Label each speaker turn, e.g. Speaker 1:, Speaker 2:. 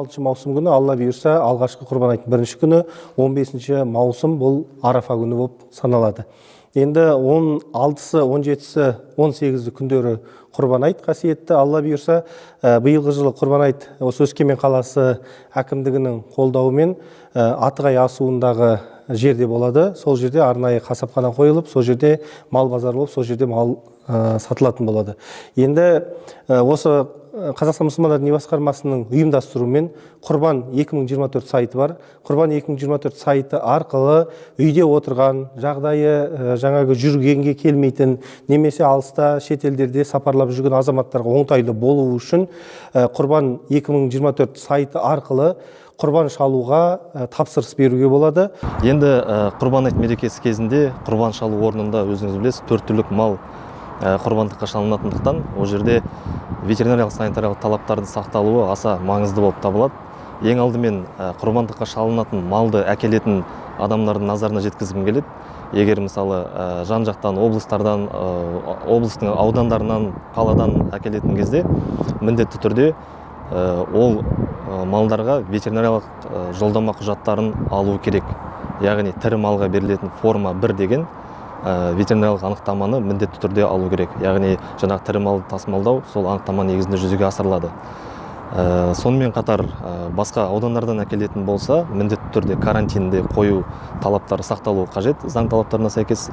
Speaker 1: 16 маусым күні, Алла бұйырса, алғашқы Құрбан айттың бірінші күні, 15 маусым, бұл Арафа күні болып саналады. Енді 16-сы, 17-сі, 18-і күндері Құрбан айт қасиетті, Алла бұйырса. Биылғы жылы Құрбан айт осы Өскемен қаласы әкімдігінің қолдауымен Атығай асуындағы жерде болады. Сол жерде арнайы қасапхана қойылып, сол жерде мал базары болып, сол жерде мал сатылатын болады. Енді осы Қазақстан мұсылмандар діни басқармасының ұйымдастыруымен Құрбан 2024 сайты бар. Құрбан 2024 сайты арқылы үйде отырған, жағдайы жаңағы жүргенге келмейтін немесе алыста, шетелдерде сапарлап жүрген азаматтарға оңтайлы болу үшін Құрбан 2024 сайты арқылы құрбан шалуға тапсырыс беруге болады.
Speaker 2: Енді Құрбан айт мерекесі кезінде құрбан шалу орнында, өзіңіз білесіз, төрт түлік мал құрбандыққа шалынатындықтан, ол жерде ветеринариялық санитариялық талаптардың сақталуы аса маңызды болып табылады. Ең алдымен құрбандыққа шалынатын малды әкелетін адамдардың назарына жеткізгім келеді. Егер, мысалы, жан жақтан, облыстардан, облыстың аудандарынан, қаладан әкелетін кезде міндетті түрде ол малдарға ветеринариялық жолдама құжаттарын алу керек. Яғни тірі малға берілетін форма 1 деген ветеринариялық анықтаманы міндетті түрде алу керек. Яғни жаңағы тірі малды тасымалдау сол анықтама негізінде жүзеге асырылады. Сонымен қатар басқа аудандардан әкелетін болса, міндетті түрде карантинде қою талаптары сақталуы қажет, заң талаптарына сәйкес.